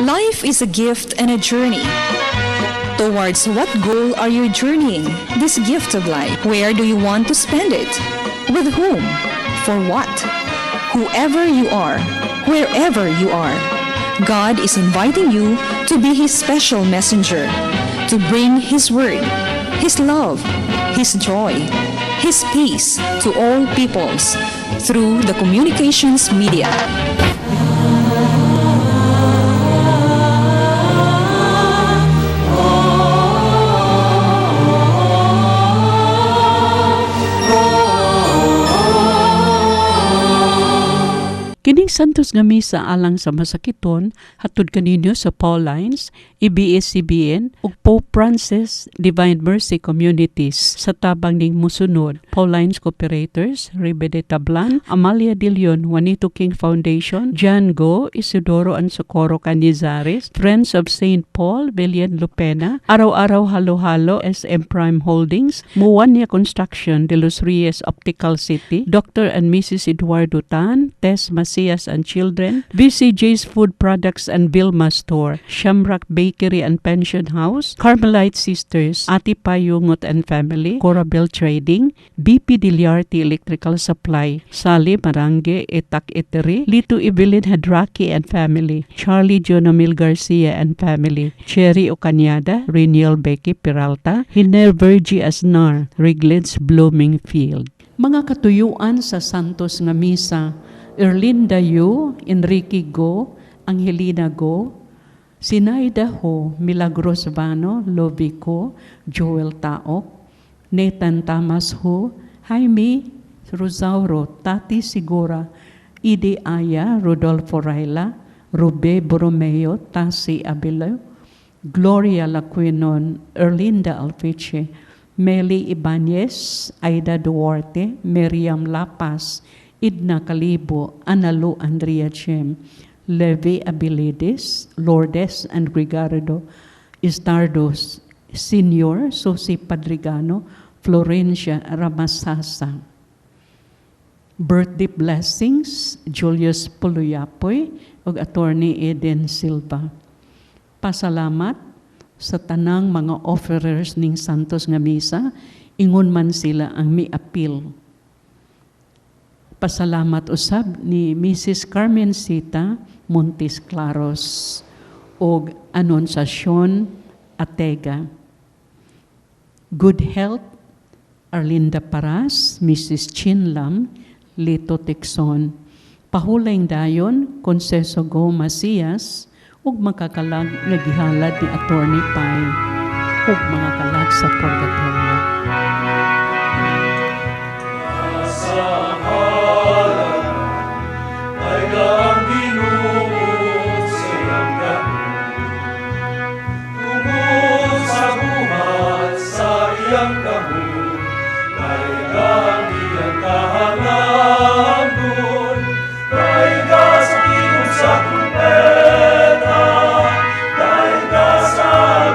Life is a gift and a journey. Towards what goal are you journeying this gift of life? Where do you want to spend it? With whom? For what? Whoever you are, wherever you are, God is inviting you to be His special messenger, to bring His word, His love, His joy, His peace to all peoples through the communications media. Kining Santos nga Misa alang sa masakiton hatod kaninyo sa Paulines, ABS-CBN ug Pope Francis Divine Mercy Communities sa tabang ning musunod: Paulines Cooperators, Ribe de Tablan, Amalia de Leon, Juanito King Foundation, John Go, Isidoro and Socorro Canizares, Friends of St. Paul, Belian Lupena, Araw-Araw Halo-Halo, SM Prime Holdings, Muwania Construction, De Los Reyes Optical City, Dr. and Mrs. Eduardo Tan, Tess Macias and Children, VCJ's Food Products and Vilma Store, Shamrock Bakery and Pension House, Carmelite Sisters, Ati Payungot and Family, Corabel Trading, BP Diliarte Electrical Supply, Sally Marange, Etak Etere, Lito Evelyn Hadraki and Family, Charlie Jonomil Garcia and Family, Cherry Ocanyada, Reniel Becky Peralta, Hiner Virgie Asnar, Riglets Blooming Field. Mga katuyuan sa Santos nga Misa: Erlinda Yu, Enrique Go, Angelina Go, Sinaida Ho, Milagros Vano, Lovico, Joel Taok, Nathan Tamas Ho, Jaime Rosauro, Tati Sigura, Idi Aya, Rodolfo Raila, Rube Borromeo, Tasi Abilo, Gloria Laquinon, Erlinda Alfiche, Meli Ibanez, Aida Duarte, Miriam Lapas, Idna Calibo, Analu Andrea Chem, Levi Abilides, Lourdes and Ricardo Istardos Senior, Susi Padrigano, Florencia Ramasasa. Birthday blessings, Julius Puluyapoy ug Attorney Eden Silva. Pasalamat sa tanang mga offerers ning Santos nga Misa, ingon man sila ang mi-apil. Pasalamat usab ni Mrs. Carmen Sita Montes Claros ug Annunciacion Atega. Good health, Arlinda Paras, Mrs. Chinlam, Lito Tixon. Pahulayng dayon, Conceso Go Macias, ug makakalag nga gihalad ni Attorney Pai, ug mga kalag sa Purgatorio. Sa halanan, ay ang Ginoo sa iyang kamot. Tungod sa buhat sa iyang kamot, Dayga ang iyang kahalangdon, Dayga sa tingog sa trumpeta, Dayga sa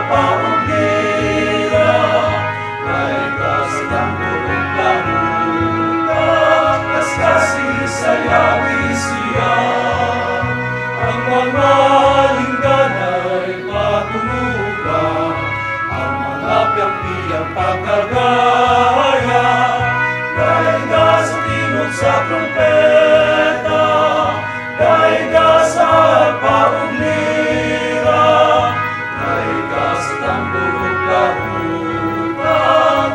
pauglira, Dayga sa tambor ug lahuta, Kaskasi sayawi siya. Ang mga lingganay patunuga, ang mga piyang-piyang pagkagaya, Dayga sa tingog sa trumpeta, Dayga sa pauglira, Dayga sa tambor ug lahuta,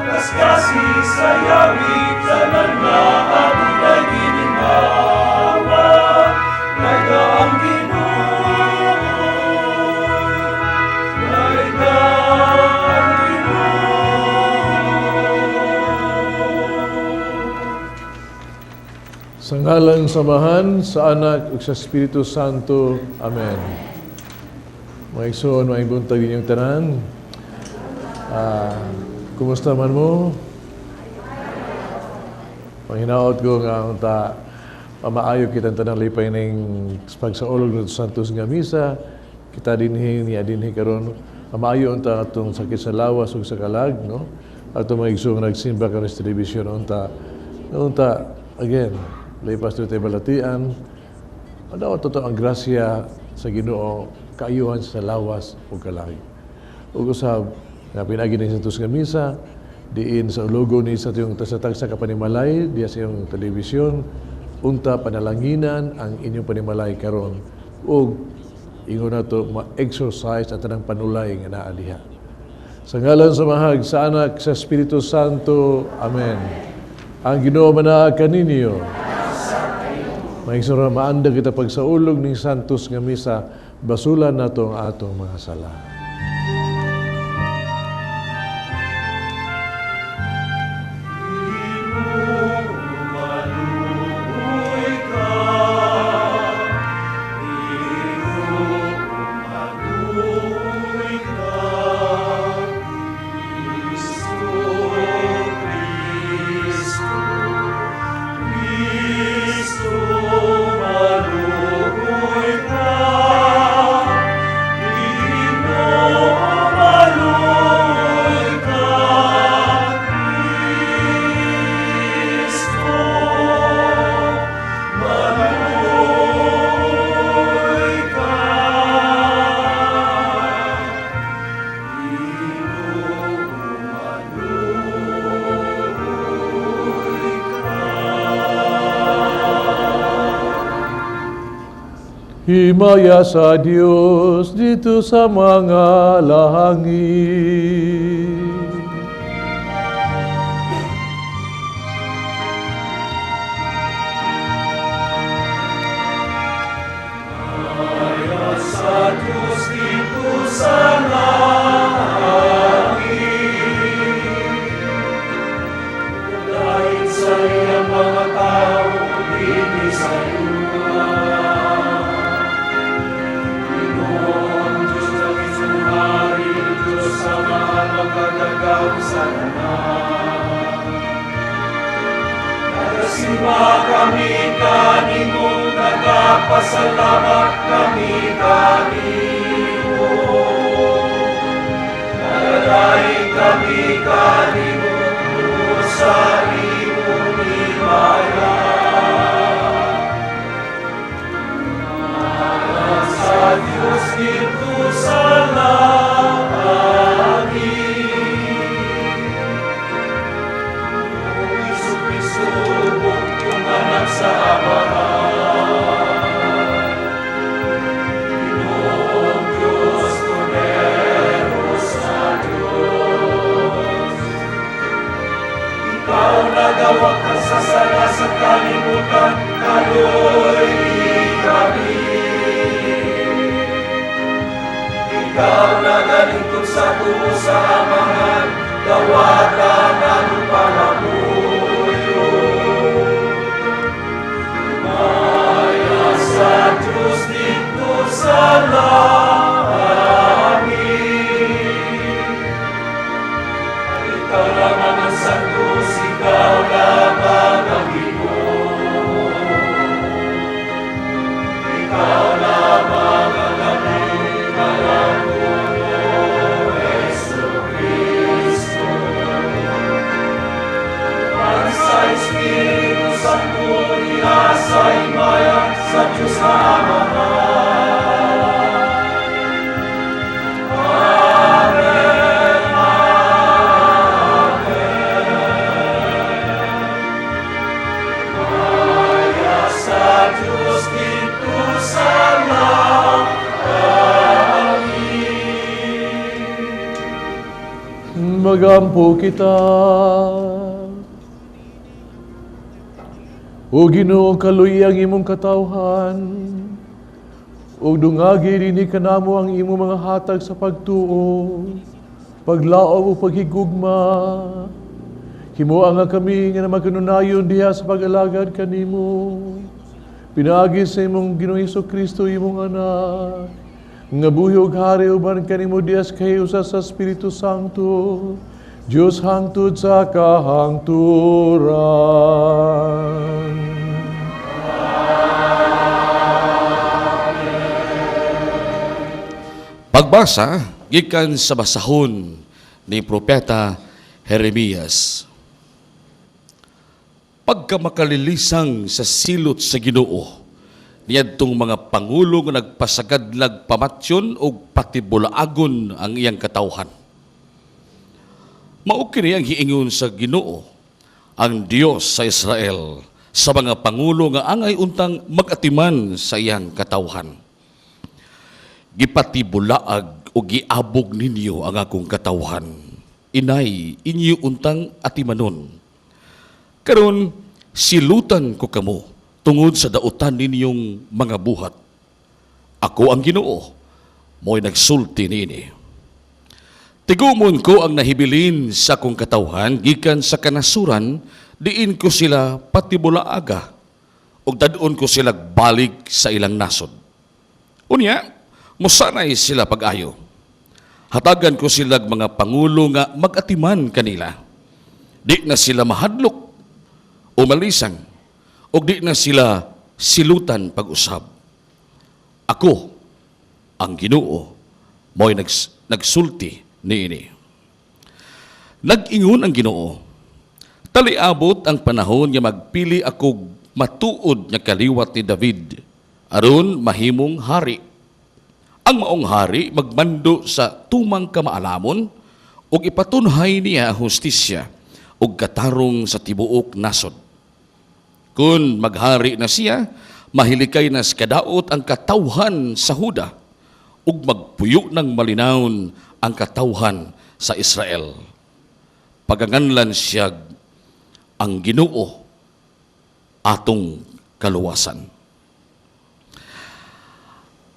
Kaskasi sayawi, tanan nga adunay gininhawa, Dayga ang Ginoo, Dayga ang Ginoo. Sa ngalan sa Amahan, sa Anak, ug sa Espiritu Santo. Amen. Mga igsoon, maayong buntag inyong tanan. Kumusta man mo? Panghinaot ko nga unta pamaayo kitang tanang lipay ning pagsaulog ng Santos nga Misa. Kita dinhi niya dinhi karon pamaayo unta atong sakit sa lawas ug sa kalag, no? Atong mga igsoon nga nagsimba karon sa television unta unta again lipas tayo balatian. Ano totoo ang grasya sa Ginoo. kaayuhan sa lawas ug kalag. Ug usab nga pinaagi ni Santos nga misa diin sa ulogo ni sa tiyong sa tagsa ka panimalay diya sa iyong telebisyon, unta panalanginan ang inyong panimalay karon ug ingon nato ma-exercise ang tanang panulay nga naa diha. Sa ngalan sa Mahag, sa Anak, sa Espiritu Santo. Amen. Ang Ginoo manaa kaninyo. Mga maanda kita pagsaulog ning Santos nga misa, basulan nato ang atong mga sala. Himaya sa Dios dito sa mga langit. Himaya sa Dios dito sa langit. Dahil sa iyang mga tao dito sa lupa. Nagasimba kami kanimo, nagapasalamat kami kanimo. Nagadaig kami kanimo tungod sa imong himaya. Sa Diyos dito sa langit. Jesu-Kristo, bugtong anak sa Amahan. Ginoong Diyos, poderosa Diyos. Ikaw nagawa sa sala sa kalibutan, kayo'y kami. Ikaw nagalingkod sa tuo sa Amahan, dawata ng pangamuyo. Himaya sa Diyos dito sa langit. Ikaw lamang ang Santos, ikaw lamang ang Ginoo. Ikaw lamang ang aming Pangulo, Jesu-Cristo. Ang sa Espiritu Santo, diha sa himaya, sa Diyos na Amahan. Amen, Amen. Himaya sa Diyos dito sa langit. Magampo kita. O Ginoo, kaluoyi ang imong katawhan. Ug dungagi dinhi kanamo ang imong mga hatag sa pagtuo, paglaom ug paghigugma. Himoa nga kami nga magkanunayon diha sa pag-alagad kanimo. Pinaagi sa imong Ginoong Hesus Kristo, imong anak, nga buhi ug hari uban kanimo diha sa kahiusa sa Espiritu Santo, Dios hangtod sa kahangturan. Pagbasa gikan sa basahon ni Propeta Jeremias. Pagka makalilisang sa silot sa Ginoo, niadtong mga pangulo nga nagpasagadlag pamatyon og patibulaagon ang iyang katawhan. Mao kini ang giingon sa Ginoo, ang Dios sa Israel, sa mga pangulo nga angay untang magatiman sa iyang katawhan. Gipatibulaag o giabog ninyo ang akong katawhan. Inay, inyo untang atimanon. Karon silutan ko kamo tungod sa dautan ninyong mga buhat. Ako ang Ginoo, mo'y nagsulti niini. Tigumon ko ang nahibilin sa akong katawhan gikan sa kanasuran, diin ko sila patibulaaga, ug dad-on ko sila balik sa ilang nasod. Unya, musanay sila pag-ayo. Hatagan ko sila mga pangulo nga magatiman kanila. Di na sila mahadlok o malisang, ug di na sila silutan pag-usab. Ako, ang Ginoo, mo'y nagsulti niini. Nag-ingon ang Ginoo, taliabot ang panahon nga magpili akog matuod nga kaliwat ni David, aron mahimong hari. Ang maong hari magmando sa tumang kamaalamon ug ipatunhay niya ang hustisya ug katarong sa tibuok nasod. Kun maghari na siya, mahilikay na sa kadaot ang katawhan sa Huda ug magpuyo ng malinawon ang katawhan sa Israel. Paganganlan siya ang Ginoo atong kaluwasan.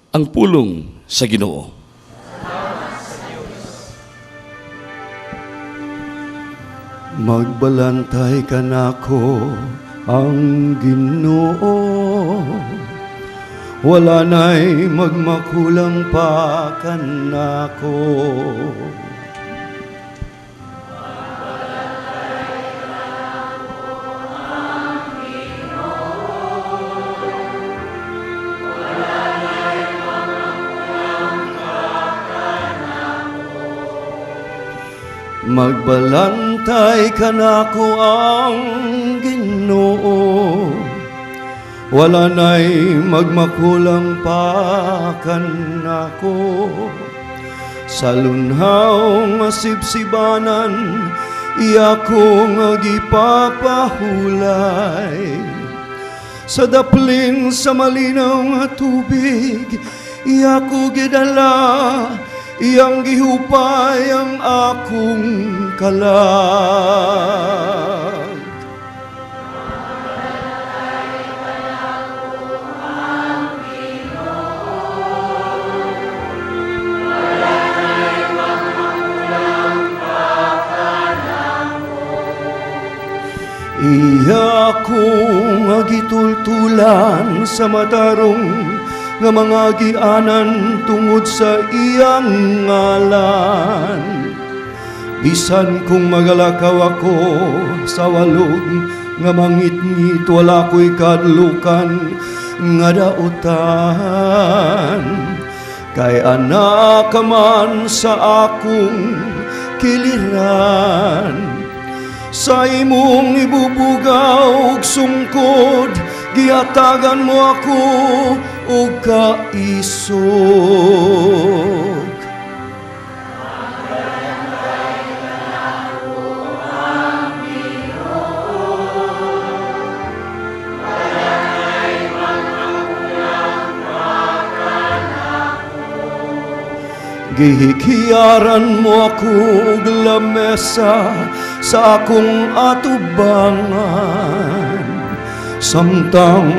Ang pulong sa Ginoo. Magbalantay kanako ang Ginoo, wala na'y magmakulang pa kanako. Magbalantay kanako ang Ginoo, wala na'y magmakulang pa kanako. Sa lunhaw nga sibsibanan, iya ko nga gipapahulay. Sa daplin sa malinaw nga tubig, iya ko gidala, iyang gihupay ang akong kalag. Iya akong agitultulan sa matarong nga mga gianan tungod sa iyang ngalan. Bisan kung magalakaw ako sa walog nga mangitngit, wala ko'y kadlukan nga dautan. Kay anak ka man sa akong kiliran, sa imong ibubugaw og sungkod, giatagan mo ako og kaisog. Gihikiyaran mo ako og lamesa sa akong atubangan, samtang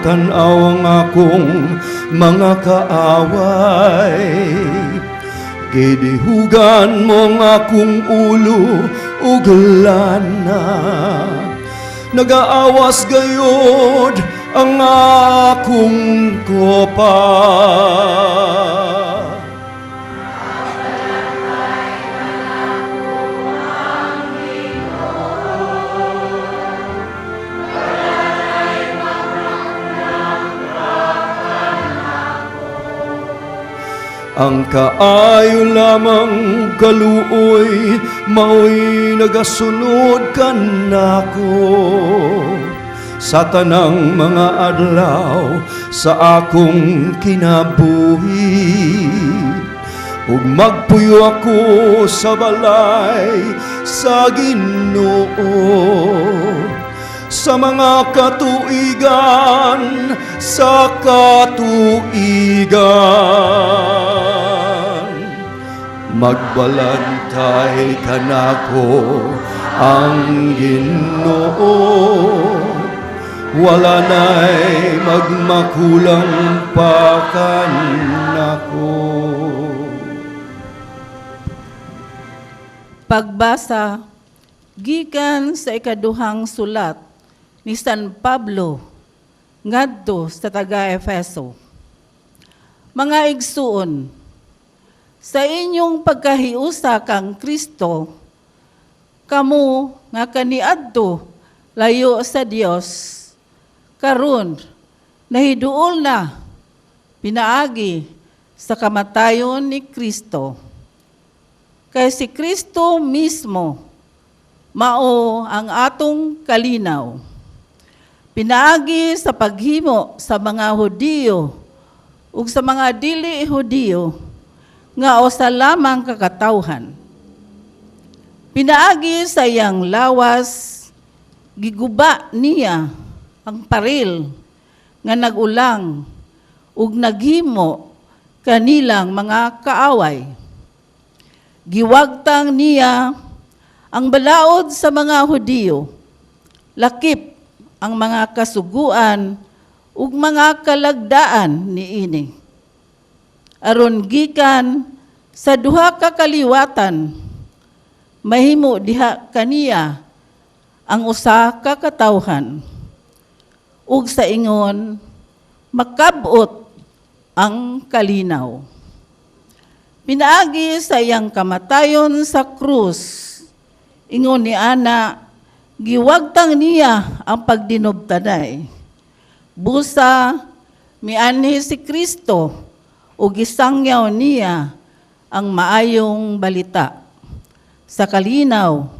tan-aw ang akong mga kaaway. Gidihugan mo ang akong ulo ug lana, nagaawas gayod ang akong kopa. Ang kaayo lamang kaluoy, mao'y nagasunod kanako. sa tanang mga adlaw sa akong kinabuhi, ug magpuyo ako sa balay sa Ginoo sa mga katuigan, sa katuigan. Magbalantay kanako ang Ginoo, wala na'y magmakulang pa kanako. Pagbasa gikan sa ikaduhang sulat ni San Pablo ngadto sa taga-Efeso. Mga igsuon, sa inyong pagkahiusa kang Kristo, kamo nga kaniadto layo sa Dios, karon nahiduol na pinaagi sa kamatayon ni Kristo. Kay si Kristo mismo mao ang atong kalinaw. Pinaagi sa paghimo sa mga Hudiyo ug sa mga dili Hudiyo nga usa lamang kakatawhan. Pinaagi sa iyang lawas, giguba niya ang paril nga nagulang ug naghimo kanilang mga kaaway. Giwagtang niya ang balaod sa mga Hudiyo, lakip ang mga kasuguan ug mga kalagdaan niini. Aron gikan sa duha ka kaliwatan, mahimo diha kaniya ang usa ka katawhan, ug sa ingon makab-ot ang kalinaw. Pinaagi sa iyang kamatayon sa krus, ingon ni Ana, giwagtang niya ang pagdinubtanay. Busa, mianhi si Kristo, ug gisangyaw niya ang maayong balita. Sa kalinaw,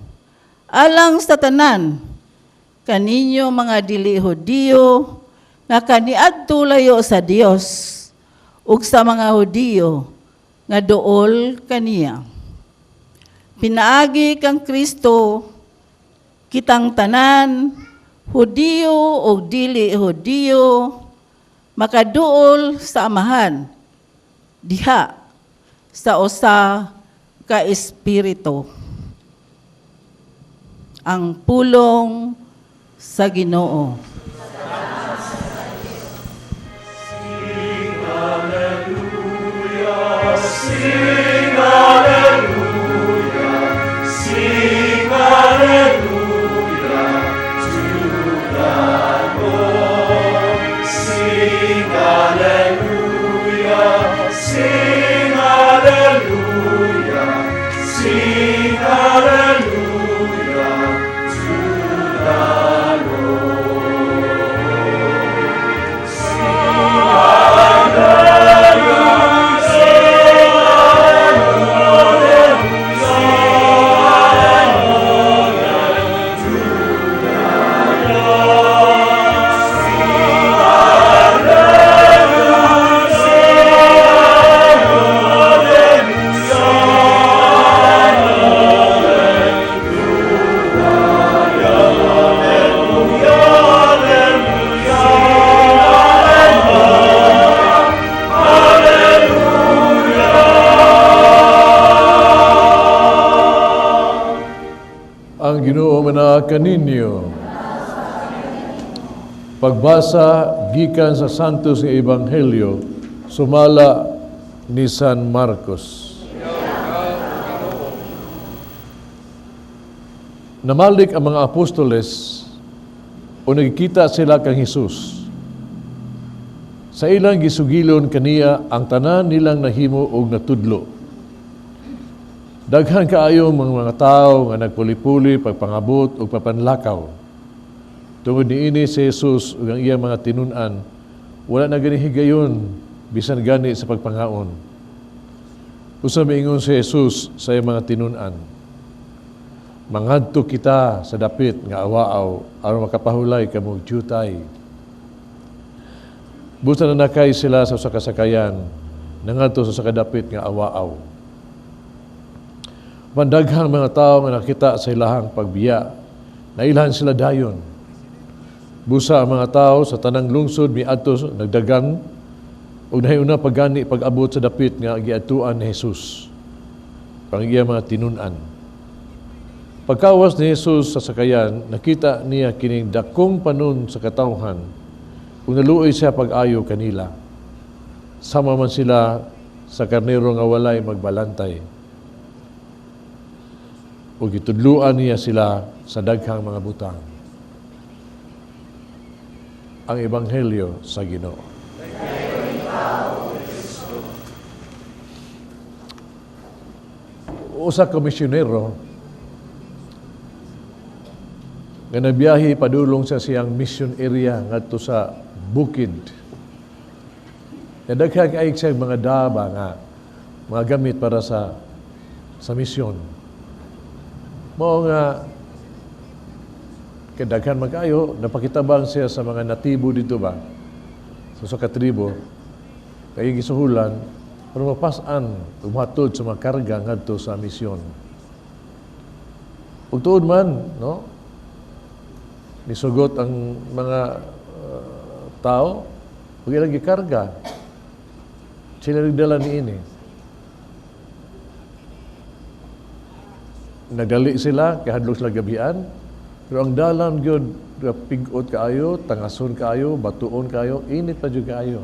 alang sa tanan, kaninyo mga dili Hudiyo, nga kaniadto layo sa Dios, ug sa mga Hudiyo, nga duol kaniya. Pinaagi kang Kristo, kitang tanan, Hudiyo o dili Hudiyo, makaduol sa Amahan, diha sa usa ka espiritu. Ang pulong sa Ginoo. Sing hallelujah, sing hallelujah, sing hallelujah to the Lord. Sing hallelujah, sing hallelujah, sing hallelujah to the Lord. Sing hallelujah, sing hallelujah, sing hallelujah to the Lord. Sing hallelujah, sing hallelujah, Ang Ginoo manaa kaninyo. Pagbasa gikan sa Santos nga Ebanghelyo sumala ni San Marcos. Namalik ang mga apostoles o nagkita sila kang Hesus. Sa ilang gisugilon kaniya ang tanan nilang nahimo og natudlo. Daghan kaayo mga tawo nga nagpuli-puli pagpangabot ug papanlakaw. Tungod niini si Jesus ug ang iyang mga tinun-an, wala na gani higayon bisan gani sa pagpangaon. Usa miingon si Jesus sa iyang mga tinun-an, Mangadto kita sa dapit nga awaaw aron makapahulay kamo jutay. Busa na nakay sila sa usa ka sakayan, nangadto sa usa ka dapit nga awaaw. Pandaghang mga tawo nga nakita sa ilahang pagbiya, nailhan sila dayon. Busa ang mga tao sa tanang lungsod miadto nagdagan ug nahiuna pagani pag-abot sa dapit nga giadtuan ni Jesus. Pang iya mga tinun-an. Pagkawas ni Jesus sa sakayan, nakita niya kining dakong panon sa katawhan ug naluoy siya pag-ayo kanila. Sama man sila sa karnero nga walay magbalantay. Ug gitudluan niya sila sa daghang mga butang. Ang Ebanghelyo sa Ginoo. Usa ka misyonero nga nagbiyahe padulong sa siyang mission area ngadto sa bukid. Nga daghan kaayo siya mga daba nga mga gamit para sa misyon. Mao nga kay daghan man kaayo, napakitabang siya sa mga natibo dito ba, sa katribo, kay gisuhulan pero mapas-an umatod sa mga karga ngadto sa misyon. Ug tuod man, no? Nisugot ang mga tao ug ilang gikarga. Sila nagdala niini. Nagdali sila, kay hadlok sila gabian. Pero ang dalan gyud, pigot kaayo, tangason kaayo, batuon kaayo, init pa jud kaayo.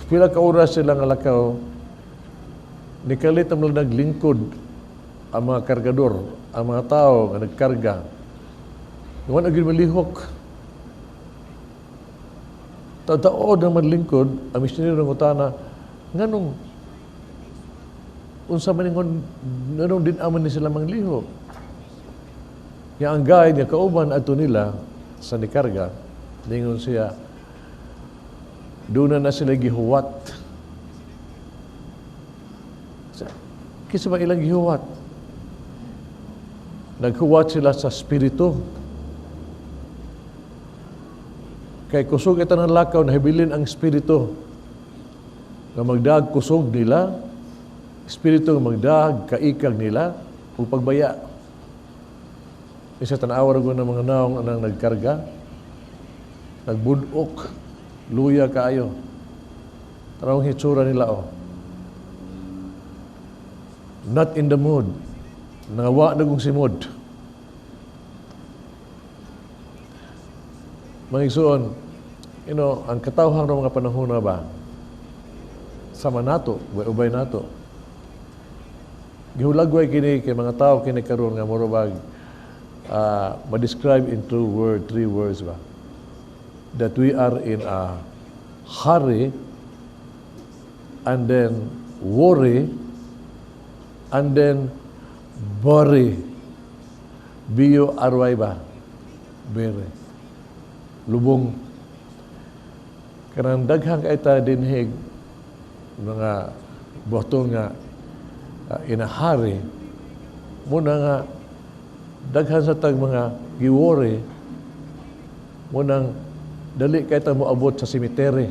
Pila ka oras sila nga lakaw, nikalit ang mga naglingkod ang mga kargador, ang mga tao nga nagkarga. Wala gyud malihok. Tataod ang maglingkod, ang misyonero ng utana, nganong unsa man ingon, nganong din aman ni sila manglihok. Nga ang guide nga kauban adto nila sa nikarga, ningon siya, doon na sila gihuwat. Kinsa ba ilang gihuwat? Naghuwat sila sa spirito. Kay kusog ita ng lakaw, nahibilin ang spirito. Nga magdaag kusog nila, espiritu nga magdaag kaikag nila, ug pagbaya. Isa tan-awa ra ng mga naong anang nagkarga, nagbudok, luya kaayo. Tarawang hitsura nila, oh. Not in the mood. Nangawa na kong simod. Mga igsoon, ang katawhan ng mga panahon na ba, sama nato, ubay nato. Gihulagway kini kay mga tao kini karon nga mura bag ma-describe in three words ba, that we are in a hurry and then worry and then bury. B-U-R-Y ba? Bury. Lubong. Kanang daghang kay ta dinhig mga buhaton nga inahari, muna nga daghan sa tag mga giwori, munang dali kay ta moabot sa cemetery.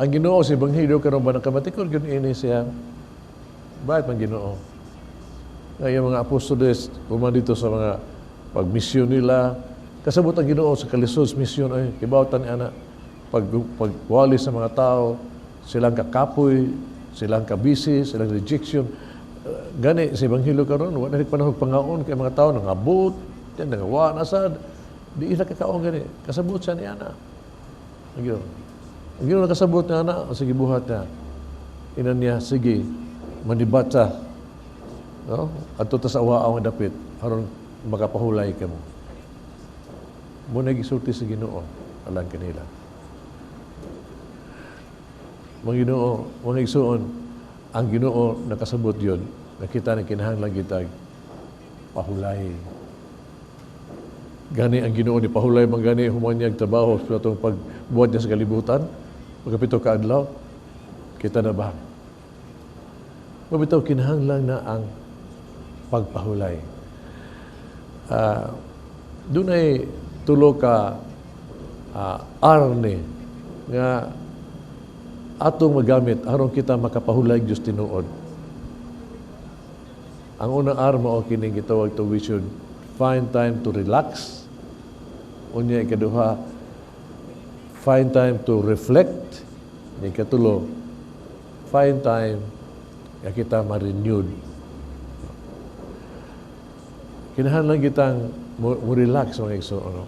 Ang Ginoo sa Ebanghelyo karon ba nakamatikod gyud ini siya? Bakit man Ginoo? Ngayon mga apostoles kuman dito sa mga pagmisyon nila, kasabot ang Ginoo sa kalisod sa misyon ay kibawtan ni ana pagwali sa mga tao, silang kakapoy, silang kabisi, silang rejection. Gani sa Ebanghelyo karon wa na panahon pangaon kay mga tao nangabot, yan nangawa na sad, di ila kakaon gani. Kasabot siya ni ana. Ang Ginoo. Ang Ginoo nakasabot ni ana, sige buhat niya. Ina niya, sige, manibata. No? Adto ta sa awaaw nga dapit aron makapahulay kamo. Muna gisulti sa Ginoo alang kanila. Mga Ginoo, mga igsoon, ang Ginoo nakasabot yun. Nakita na kinahanglan kitag pahulay. Gani ang Ginoo ni pahulay man gani human niyang trabaho sa atong pagbuhat niya sa kalibutan. Pagkapito ka adlaw, kita na ba? Mabitaw kinahanglan na ang pagpahulay. Dunay tulo ka R ni nga atong magamit aron kita makapahulay Dios tinuod. Ang unang R mao kining gitawag to we should find time to relax. Unya ikaduha, find time to reflect. Ni ikatulo, find time nga kita ma-renewed. Kinahanglan kitang mo relax, mga igsoon, no?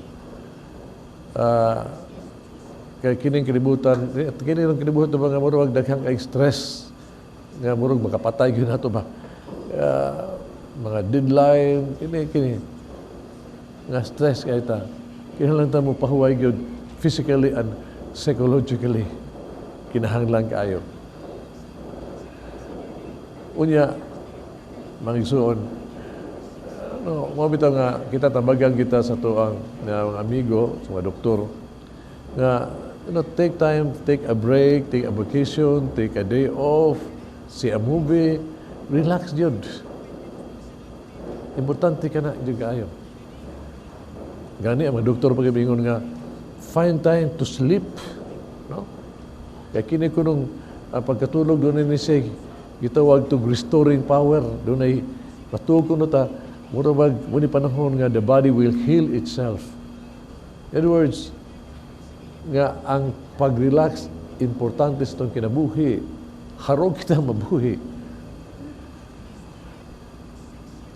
Kay kining kalibutan, kini lang kalibutan ba nga murag daghang kay stress nga murag makapatay gyud nato ba. Mga deadline kini kini nga stress kay ta. Kinahanglan ta mo pahuway gyud physically and psychologically. Kinahanglan kaayo. Unya, mga igsoon, no, mao bitaw nga kita tambagan kita sa tuang nga mga amigo, sa mga doktor, nga take time, take a break, take a vacation, take a day off, see a movie, relax jud. Importante ka na jud kaayo. Gani ang mga doktor pag nga find time to sleep, no? Kaya kini kunong pagkatulog doon ni siya gitawag to restoring power, dunay patug kuno ta mura bag muni panahon nga the body will heal itself. In other words, nga ang pag-relax importante sa itong kinabuhi. Harog kita mabuhi.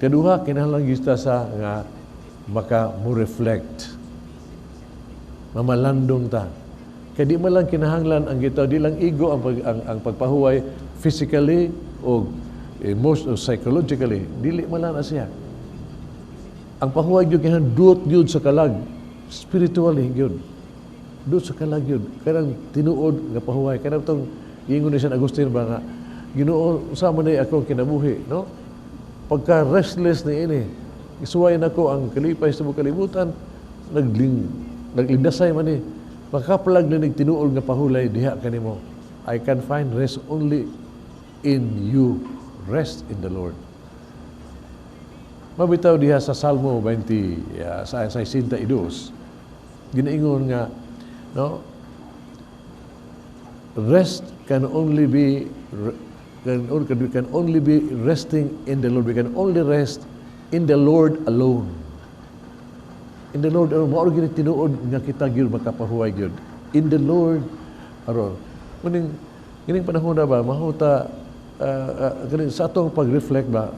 Kaduha, kinahanglan kita sa nga maka mo reflect. Mamalandong ta. Kaya di man lang kinahanglan ang kita, di lang ego ang pagpahuway physically o emotionally o psychologically, dili man lang na siya. Ang pahuway gyud kinahanglan duot gyud sa kalag, spiritually gyud. Duot sa kalag gyud. Kanang tinuod nga pahuway, kanang tong giingon ni San Agustin ba nga Ginoo, unsa man ni akong kinabuhi, no? Pagka restless ni ini, isuway nako ang kalipay sa buong kalibutan, naglindasay man ni, makapalag na tinuol nga pahulay diha kanimo. I can find rest only in you. Rest in the Lord. Mabitaw diha sa Salmo 20, sa 62, ginaingon nga, no, rest can only be resting in the Lord. We can only rest in the Lord alone. In the Lord alone. Mao gyud tinuod nga kita gyud makapahuway gyud. In the Lord aron. Muning kining panahon na ba mahuta kaning sa atong pag-reflect ba,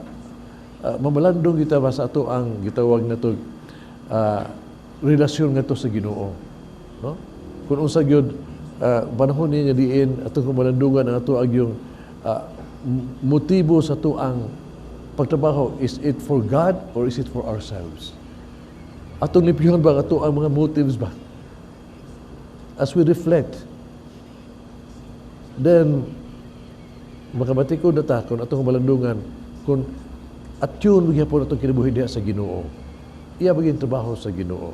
mamalandong kita ba sa ato ang gitawag nato relasyon ngadto sa Ginoo, no? Kung unsa gyud panahon niya diin atong kumalandungan ang ato ang yung motibo sa ato ang pagtrabaho, is it for God or is it for ourselves? Atong limpyuhan ba ang ato ang mga motives ba? As we reflect, then makabatikod na ta kung atong malandungan kung attune gyapon atong kinabuhi diha sa Ginoo. Iya ba gyud trabaho sa Ginoo?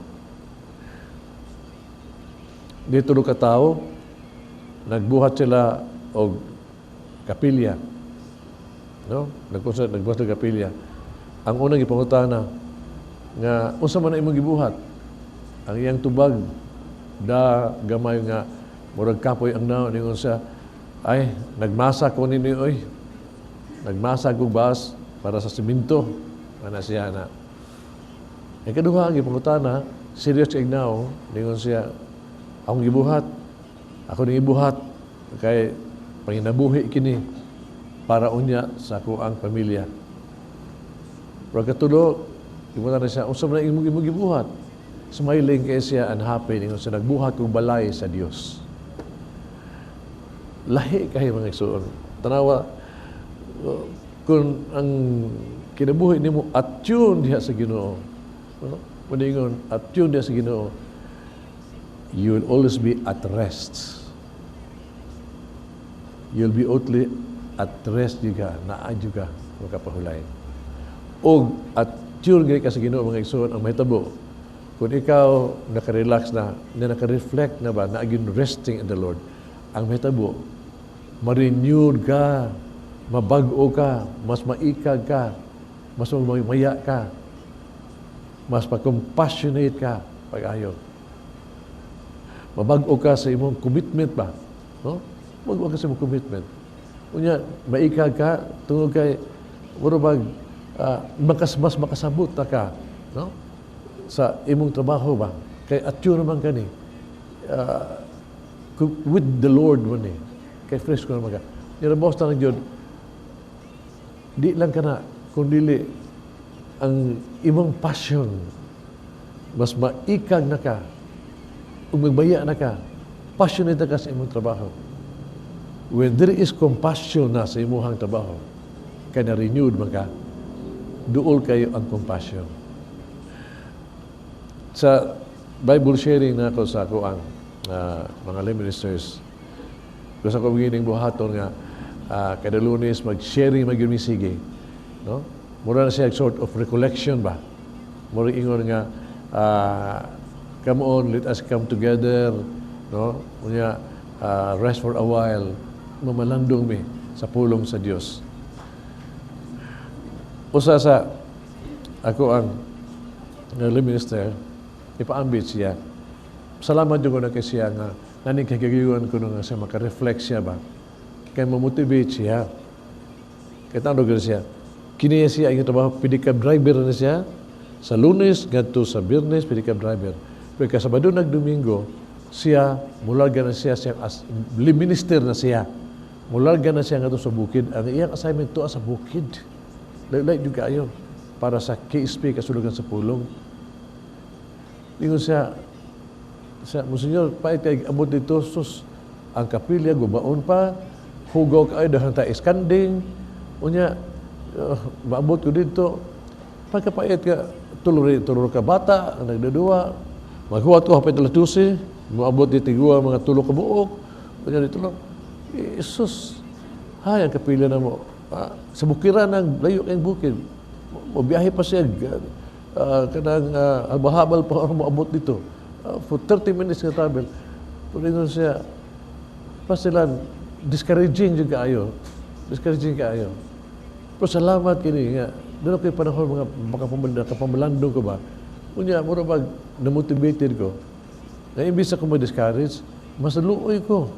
Dito ka tao, nagbuhat sila og kapilya. No? Nagbuhat nagbuhat og kapilya. Ang unang gipangutana nga unsa man ang imong gibuhat? Ang iyang tubag da gamay nga murag kapoy ang naon, ningon siya, "Ay, nagmasa ko ninyo oy. Nagmasa ko bas para sa simento." Ana siya na. Ang kaduha ang gipangutana, serious kay naong, ningon siya, "Akong gibuhat, ako ning gibuhat kay panginabuhi kini para unya sa ako ang pamilya." Pero katulo, gibuhat na siya, "Unsa man ang imong gibuhat?" Smiling kay siya and happy, ningon siya, "Nagbuhat kong balay sa Dios." Lahi kay mga igsoon. Tanawa, kung ang kinabuhi nimo attune diha sa Ginoo, no? Muningon, attune diha sa Ginoo, you will always be at rest. You'll be only at rest juga, naa juga makapahulay. Og attune gani ka sa Ginoo, mga igsoon, ang mahitabo, Kung ikaw naka-relax na, na naka-reflect na ba, na again resting in the Lord, ang mahitabo, ma-renewed ka, mabag-o ka, mas maikag ka, mas maya ka, mas pa-compassionate ka pag-ayo. Mabag-o ka sa imong commitment ba? No? Mabag-o ka sa imong commitment. Unya, maikag ka, tungod kay, mura bag, mas makasabot na ka, no? Sa imong trabaho ba? Kay atyo naman kani. With the Lord man ni. Kay fresh ko naman ka. Nirabos na ng Diyos, di lang ka na, kung dili, ang imong passion, mas maikag na ka, ug magbaya na ka, passionate na ka sa imong trabaho. When there is compassion na sa imong trabaho, kay na-renewed man ka, duol kayo ang compassion. Sa Bible sharing na ako sa ako ang mga lay ministers, gusto ko beginning buhaton nga kada Lunes mag-sharing magyud sige, no? Mura na siya sort of recollection ba. Mura ingon nga come on, let us come together, no? Unya rest for a while, mamalandong mi sa pulong sa Dios. Usa sa ako ang lay minister, ipaambit siya. Salamat jud ko na kay siya nga naning kagayuan ko nga siya maka-reflect siya ba. Kay ma-motivate siya. Kay tandog siya. Kini siya ang trabaho, pedicab driver na siya. Sa Lunes ngadto sa Biyernes, pedicab driver. Pero kay Sabado nag Domingo, siya mularga na siya siya as minister na siya. Mularga na siya ngadto sa bukid. Ang iyang assignment to sa bukid. Layo jud kaayo para sa KSP, kasulugan sa pulong. Ingon siya, sa Monsignor, pait kay abot dito, sus, ang kapilya, gubaon pa, hugaw kaayo, daghan ta iskanding, unya, maabot ko dito, pagkapait ka, tulo tulo ka bata, ang nagdadua, maghuwat ko hapit alas 12, maabot dito tiguwa mga 3 ka buok, unya dito lang, Jesus, hay, ang kapilya na mo, sa bukiran ng layo kayong bukid, mobiyahe pa siya, kanang habal pa ang moabot dito. For 30 minutes nga travel. Pero ingon siya, pasilan, discouraging jud kaayo. Discouraging kaayo. Pero salamat kini nga, doon ako panahon mga kapamalandong ko ba, unya, mura bag, na-motivated ko, na imbis ako ma-discourage, mas naluoy ko.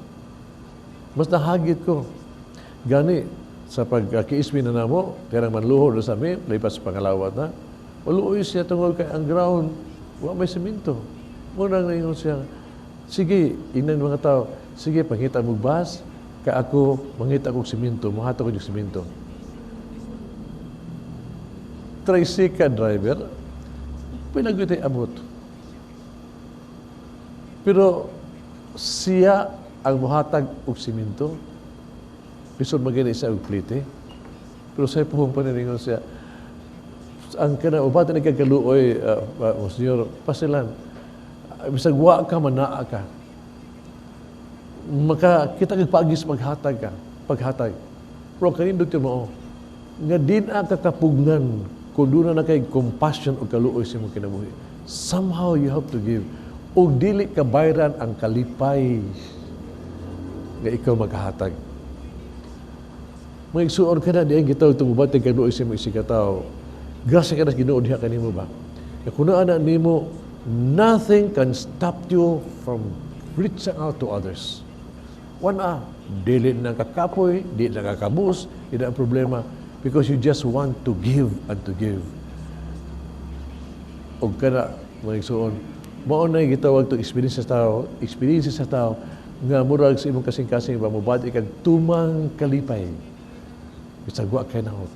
Mas nahagit ko. Gani, sa pagkiismi na namo, kaya manluhod na sa amin, lipas sa pangalawat na, maluoy siya tungod kay ang ground, wa may semento. Muna ngayon siya, sige, ingnan mga tao, sige, pangita mo bus, kay ako, mangita kog semento, muhatag ko yung semento. Tricycle driver, pinagutay abot. Pero siya ang muhatag og semento, bisod magani siya og plite. Pero sa puhong paniningon siya, ang kana ubatan nagkakaluoy, Monsignor, pasilan, bisag wa ka, manaa ka. Maka kita kag paagis maghatag ka, paghatag. Pero kanindot mo, nga din ang kakapugnan kung doon na kay compassion o kaluoy sa imong kinabuhi. Somehow you have to give. O dili ka bayran ang kalipay nga ikaw maghatag. Maigsuon ka na, di ang gitaw tumubat kay kaluoy sa imong isigataw. Grasya ka na Ginoo diha kanimo ba? Kaya kung naa na nimo, nothing can stop you from reaching out to others. One a, dili na kakapoy, dili na kakabus, di na ang problema because you just want to give and to give. Og kana, mga igsuon, mao na gitawag to experience sa tao, experience sa tao nga murag sa imong kasing-kasing ba mobati kag tumang kalipay. Bisag wa kay nahot.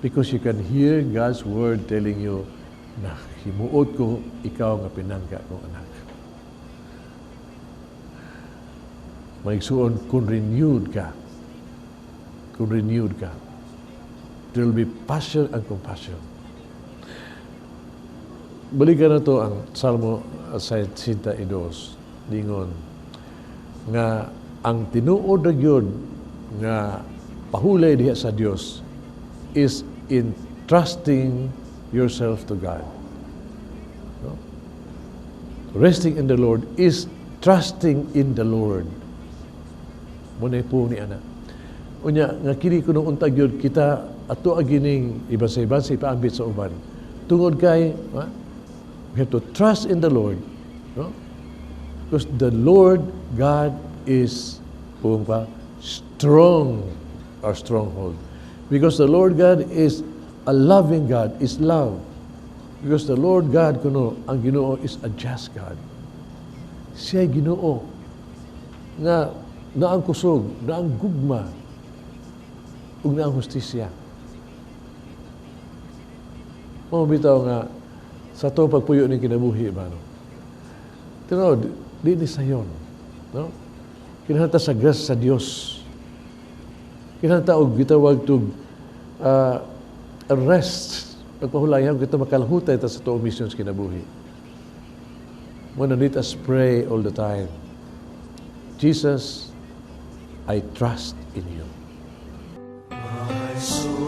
Because you can hear God's word telling you na himuot ko ikaw nga pinangga kong anak. Maigsuon, kung renewed ka, kung renewed ka, there will be passion and compassion. Balikan na to ang Salmo 62, dingon, nga ang tinuod na gyud nga pahulay diha sa Dios is in trusting yourself to God. No? Resting in the Lord is trusting in the Lord. Mao na po ni ana. Unya nga kini kuno unta gyud kita ato agining iba sa iba sa ipaambit sa uban. Tungod kay ha? We have to trust in the Lord, no? Because the Lord God is kung pa strong, our stronghold. Because the Lord God is a loving God, is love. Because the Lord God kuno ang Ginoo is a just God. Siya Ginoo nga naang kusog, naang gugma, ug naang hustisya. Mao bitaw nga sa to pagpuyo ning kinabuhi ba, no? Tinuod, di ni sayon, no? Kinahanglan sa grace sa Dios. Kinahanglan og gitawag tug rest. Pagpahulayan kita makalahutay ta sa tuong mission sa kinabuhi. Muna let us pray all the time. Jesus, I trust in you. My soul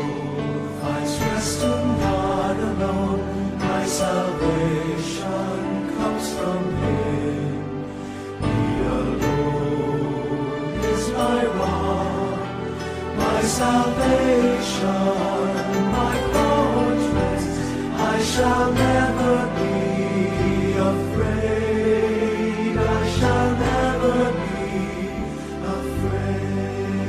finds rest in God alone. My salvation comes from Him. He alone is my rock, my salvation, my fortress. I shall never be afraid. I shall never be afraid.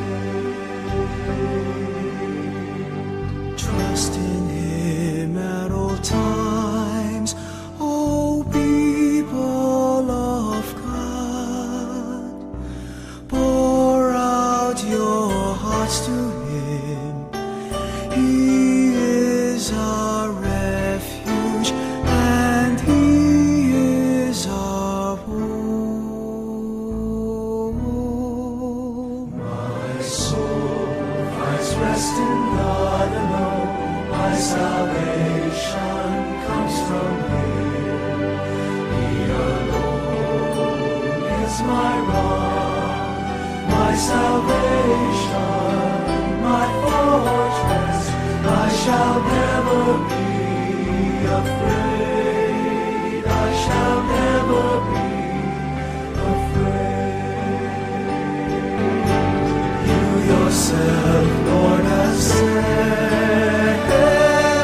Trust in Him at all times, O people of God. Pour out your hearts to Him. He is our refuge and He is our hope. My soul finds rest in God alone. My salvation comes from Him. He alone is my rock, my salvation, my fortress. I shall never be afraid. I shall never be afraid. You yourself, Lord, have said,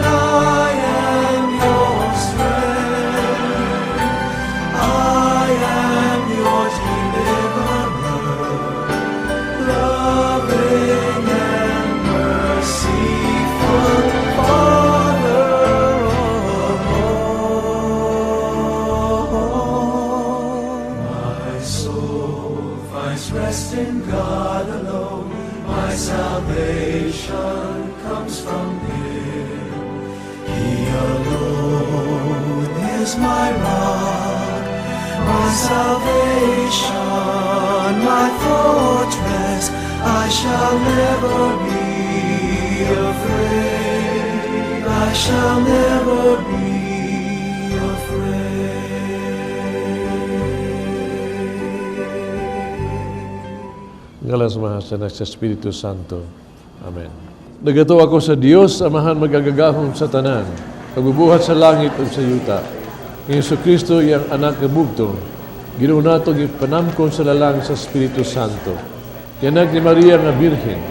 I am your strength. I am your deliverer, loving and merciful Father of all. My soul finds rest in God alone. My salvation comes from Him. He alone is my rock, my salvation, my fortress. I shall never be afraid. I shall never be afraid. Ngalan sa Amahan, sa Anak, sa Espiritu Santo. Amen. Nagatuo ako sa Dios, Amahan makagagahom sa tanan, pagbubuhat sa langit ug sa yuta. Ni Hesus Kristo iyang anak nga bugtong, Ginoo nato gipanamkon sa lalang sa Espiritu Santo. Gianak ni Maria nga Birhen,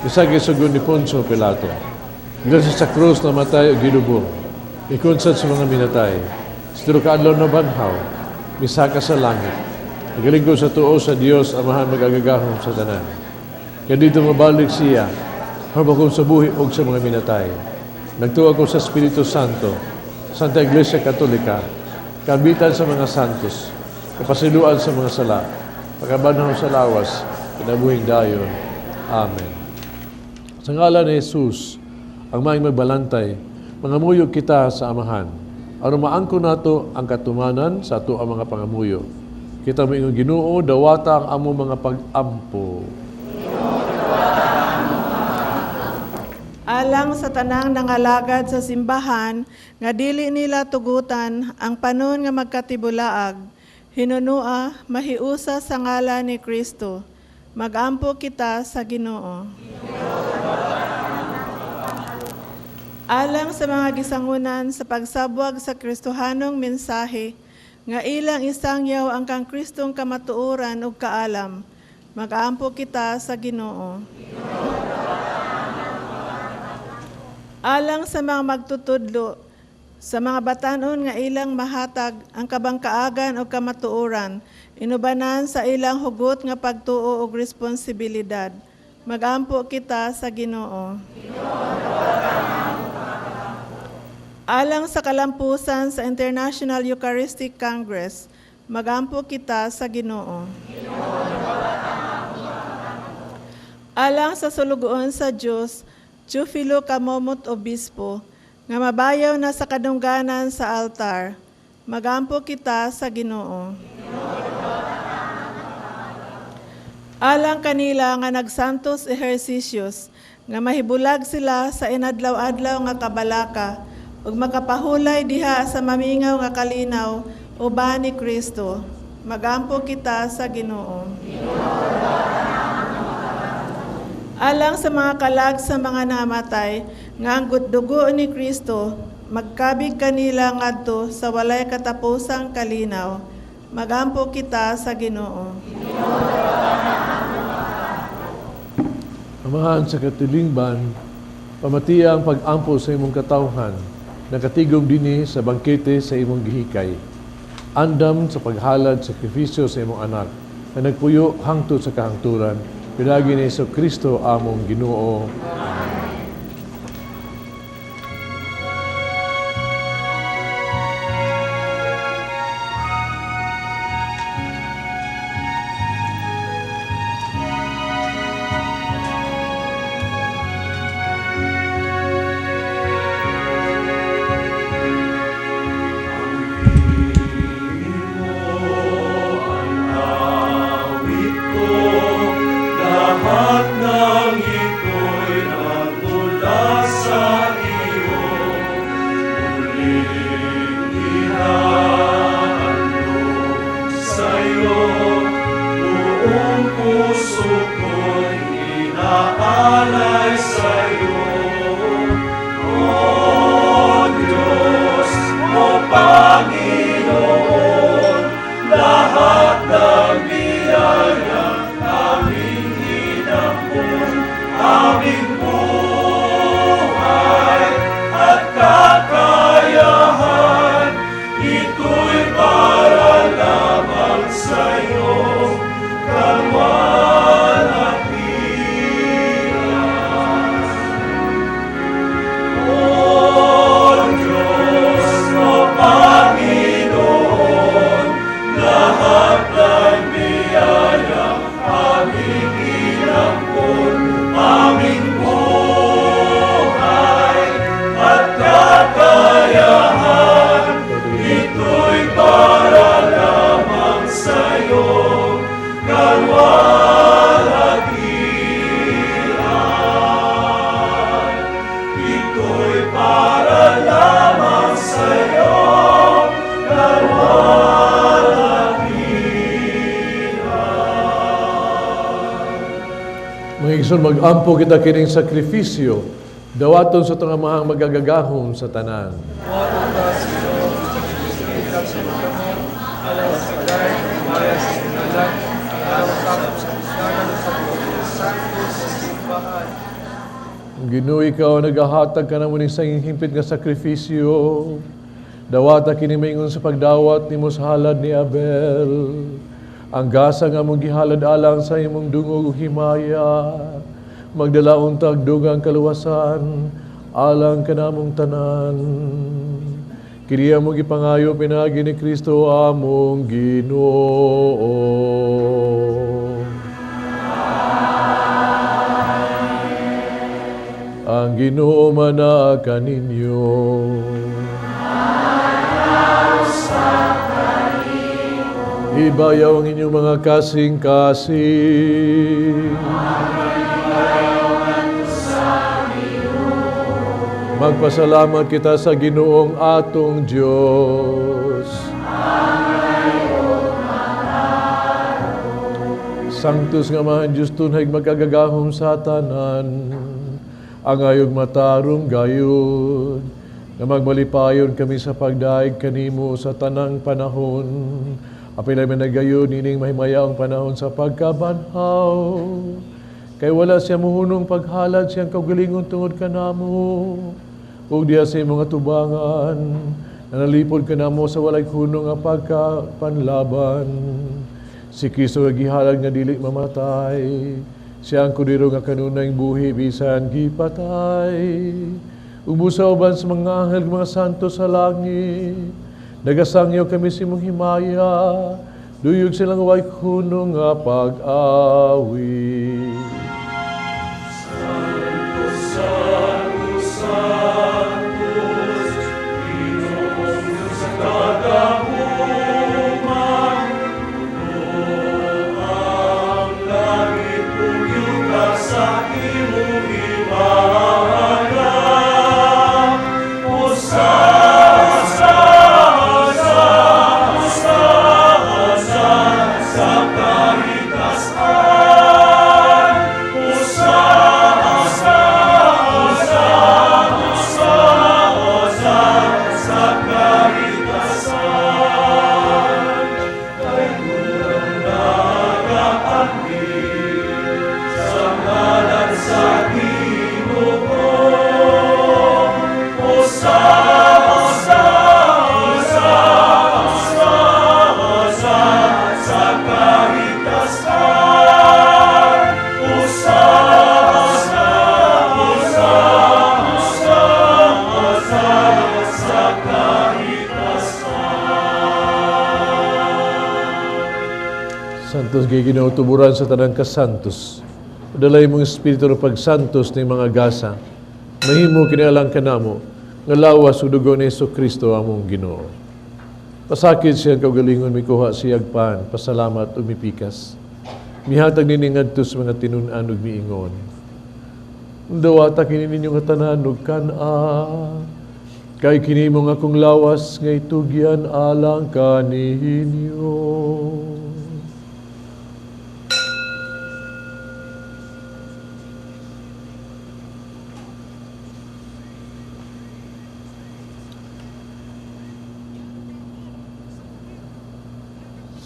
misagi sugon ni Poncio Pilato. Gilan siya sa krus, namatay ug gilubong. Ikunsad sa mga minatay. Sa tulo ka adlaw nabanhaw, misaka sa langit. Nagalingkod sa tuo sa Dios, Amahan makagagahom sa tanan. Kaya dito mabalik siya, hukom sa buhi og sa mga minatay. Nagtuo ako sa Espiritu Santo, Santa Iglesia Katolika, kaambitan sa mga santos, kapasiluan sa mga sala, pagkabanhaw sa lawas, kinabuhing dayon. Amen. Sa ngalan ni Jesus, ang maayong magbalantay, mangamuyo kita sa Amahan. Aron maangkon nato ang katumanan sa ato ang mga pangamuyo. Kita moingon, Ginoo, dawata ang among mga pag-ampo. Alang sa tanang nangalagad sa simbahan nga dili nila tugutan ang panon nga magkatibulaag, hinunua mahiusa sa ngalan ni Kristo. Magampo kita sa Ginoo. Alang sa mga gisangunan sa pagsabwag sa Kristohanong mensahe, nga ilang isangyaw ang kang Kristong kamatuoran ug kaalam. Mag-aampo kita sa Ginoo. Alang sa mga magtutudlo, sa mga batanon nga ilang mahatag ang kabangkaagan o kamatuoran, inubanan sa ilang hugot nga pagtuo og responsibilidad. Magampo kita sa Ginoo. Alang sa kalampusan sa International Eucharistic Congress, magampo kita sa Ginoo. Alang sa sulugoon sa Dios, Teofilo Camomot Obispo, nga mabayaw na sa kadungganan sa altar, magampo kita sa Ginoo. Alang kanila nga nagsantos ehersisyos, nga mahibulag sila sa inadlaw-adlaw nga kabalaka, ug makapahulay diha sa mamingaw nga kalinaw uban ni Kristo. Magampo kita sa Ginoo. Alang sa mga kalag sa mga namatay, nga ang dugo ni Kristo magkabig kanila ngadto sa walay katapusang kalinaw. Magampo kita sa Ginoo. Amahan sa katilingban, pamatiya ang pag-ampo sa imong katawhan, nakatigom dinhi sa bangkete sa imong gihikay. Andam sa paghalad sakripisyo sa imong anak, na nagpuyo hangtod sa kahangturan, pinaagi ni Hesus Kristo among Ginoo. Amen. Lahat ng ito'y nagmula sa iyo, muling ihahandog sa iyo, buong puso ko'y inaalay sa iyo. O Diyos, O Panginoon, lahat ng biyaya aming inampun, aming buhay at kakayahan, ito'y para lamang sa iyo, kaluwalhatian. O Diyos, O Panginoon, lahat ng biyaya aming inampun, aming buhay at kakayahan, ito'y para lamang sa iyo, kaluwalhatian. Ito'y para lamang sa iyo, kaluwalhatian. Mga igsoon, mag-ampo kita kining sakripisyo, dawaton sa atong Amahang magagagahom sa tanan. Ginoo, ikaw nagahatag ka namo ning sa himpit nga sakripisyo. Dawata kini maingon sa pagdawat nimo sa halad ni Abel. Ang gasa nga among gihalad alang sa imong dungog ug himaya. Magdala untag dugang kaluwasan alang kanamong tanan. Kini among gipangayo pinaagi ni Kristo among Ginoo. Ang Ginoo manaa kaninyo. Ibayaw ang inyong mga kasing-kasing. Magpasalamat kita sa Ginoong atong Diyos. Sanctus nga Amahan Diyos tunay magkagagahom sa tanan, ang ayog matarong gayud. Nga magmalipayon kami sa pagdaig kanimo sa tanang panahon. Apilay man nagayon ining mahimayaong panahon sa pagkabanhaw. Kay wala siya muhunong paghalad siyang kaugalingon tungod kanamo. Ug diha sa imong atubangan, nanalipod kanamo sa walay hunong nga pagkapanlaban. Si Kristo nga gihalad nga dili mamatay. Siya ang kordero nga kanunay buhi bisan gipatay. Ubusa uban sa mga anghel mga santo sa langit. Nagasangyaw kami sa imong himaya. Duyog silang way hunong nga pag-awit. Sanctus, Sanctus, Sanctus, Ginoong Diyos sa kagahuman, puno ang langit ug yuta sa imong himaya. Hosana, Hosana, Hosana sa kahitasan. Hosana, Hosana, Hosana sa kahitasan. Kay unang nagaanhi sa ngalan sa Ginoo. Hosana, Hosana, Hosana sa kahitasan. Hosana, Hosana, Hosana sa kahitasan. Santos kay Ginoo tuburan sa tanang kasantos. Padalay mong espiritu ng pagsantos ng mga gasa. Mahimo kini alang kanamo nga lawas ug dugo ni Hesus Kristo among Ginoo. Pasakit siyang kaugalingon mikuha siyag pan, pasalamat ug mipikas. Mihatag nini ngadto sa mga tinun-an ug miingon. Dawata kini ninyo nga tanan ug kan-a. Kay kini mong akong lawas nga itugyan alang kaninyo.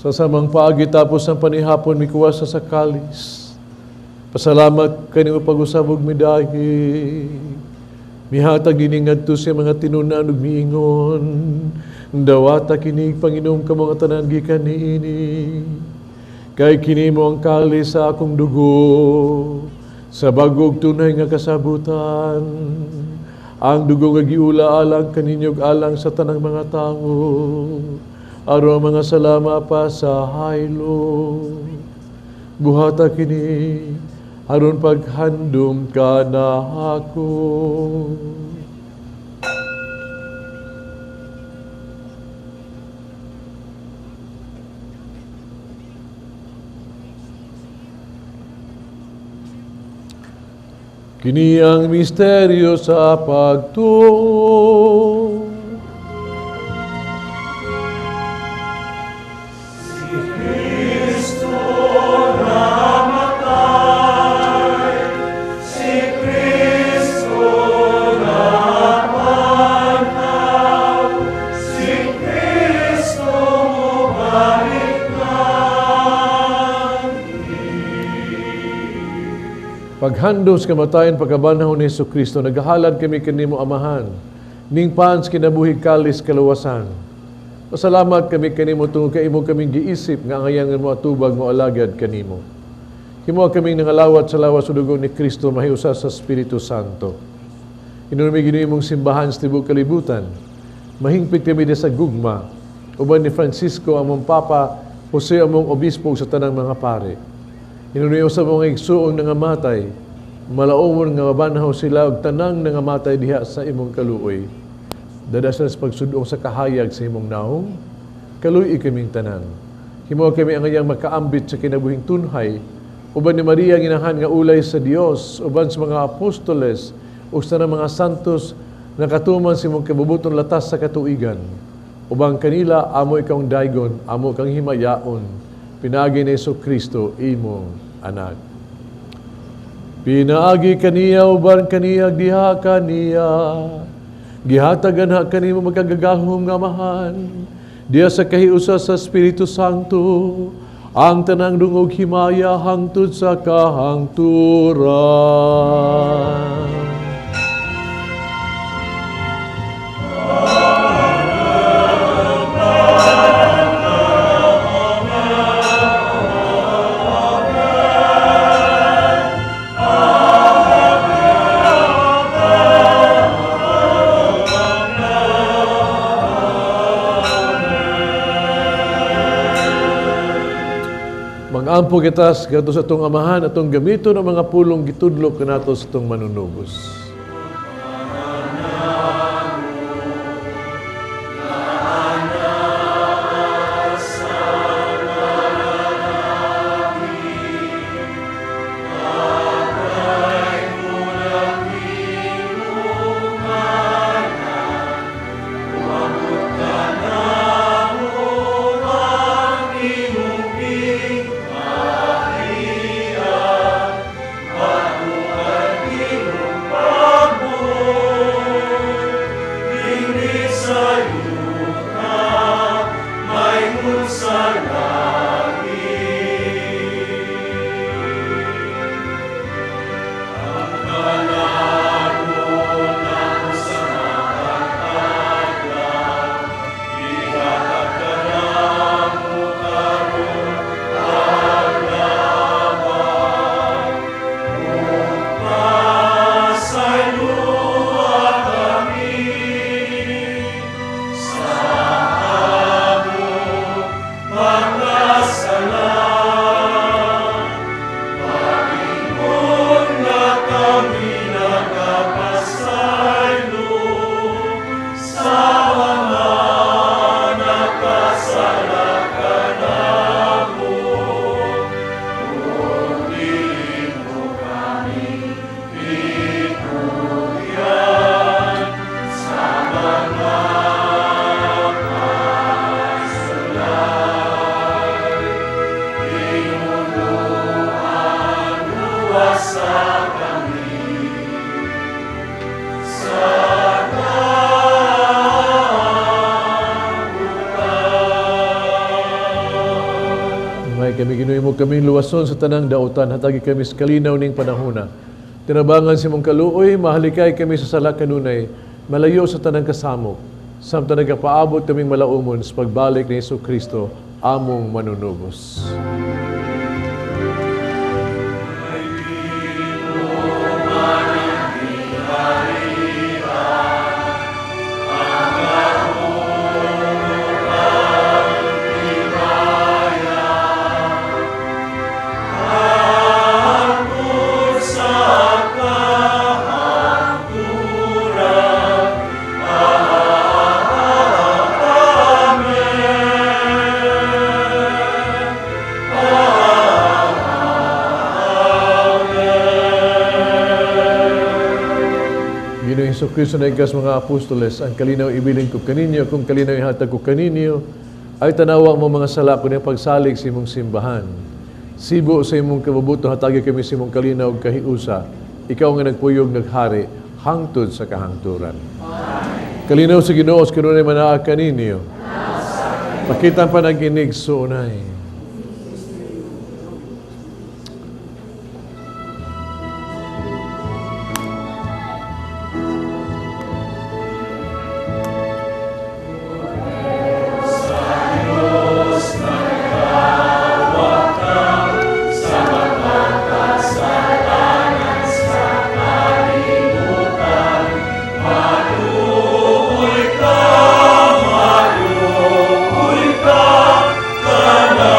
Sa samang paagi tapos ang panihapon mikuha sa kalis. Pasalamat kanimo pag-usab ug midahi. Mihatag ini ngadto sa mga tinun-an ug miingon. Dawata kini panginom kamo nga tanan gikan niini. Kay kini mo ang kalis sa akong dugo sa bag-ong tunay nga kasabutan. Ang dugo nga giula alang kaninyo ug alang sa tanang mga tawo. Aron ang mga sala pa sa haylo. Buhata kini aron paghandom kanako. Kini ang misteryo sa pagtuo. Si Kristo namatay, si Kristo nabanhaw, si Kristo mobalik na. Paghandom sa kamatayon pagkabanhaw ni Hesus Kristo, naghahalad kami kanimo Amahan, ning pan sa kinabuhi kalis kaluwasan. Pasalamat kami kanimo tungod kay imo kaming giisip nga angayan mo atubag mo alagad kanimo. Himo kaming nangalawat sa lawas ug dugo ni Kristo mahiusa sa Espiritu Santo. Hinumdumi Ginoo imong simbahan sa tibuok kalibutan. Mahingpit kami sa gugma uban ni Francisco among Papa, Jose among Obispo ug sa tanang mga pare. Hinumdumi usab mga igsuong nangamatay, malaumon nga mabanhaw sila og tanang nangamatay diha sa imong kaluoy. Dada sila sa pagsudong sa kahayag sa imong naong, kaluy-i kaming tanan. Himo kami ang angayang makaambit sa kinabuhing tunhay, uban ni Maria ang inahan nga ulay sa Dios, uban sa mga apostoles, ug sa mga santos nakatuman sa imong kabubuton latas sa katuigan. Ubang kanila amo ikang daygon, amo kang himayaon, pinaagi ni Hesus Kristo imong anak. Pinaagi kaniya uban kaniya diha kaniya, Gihatag anha kanimo makagagahom nga Amahan, diha sa kahiusa sa Espiritu Santo, ang tanang dungog himaya hangtod sa kahangturan. Mag-ampo kita sa atong Amahan, atong gamiton ang mga pulong gitudlo kanato sa atong manunubos. May kami Ginoo mo kaming luwason sa tanang dautan, hatagi kami sa kalinaw ning panahona. Tinabangan sa imong kaluoy, mahalikay kami sa sala kanunay, malayo sa tanang kasamok. Samtang nagapaabot kaming malaumon sa pagbalik ni Hesus Kristo, among manunubos. Ginoong Hesus Kristo na ikas mga apostoles, ang kalinaw ibilin ko kaninyo, kung kalinaw ihatag ko kaninyo, ay tanawa mo mga sala ko ng pagsalig sa imong simbahan. Sibo sa imong kabubuto, hatagi kami sa imong kalinaw ug kahiusa. Ikaw nga nagpuyog naghari, hangtod sa kahangturan. Amen. Kalinaw sa Ginoo, sa kanunay manaa kaninyo. Pakita pa nag-inig suunay. Ka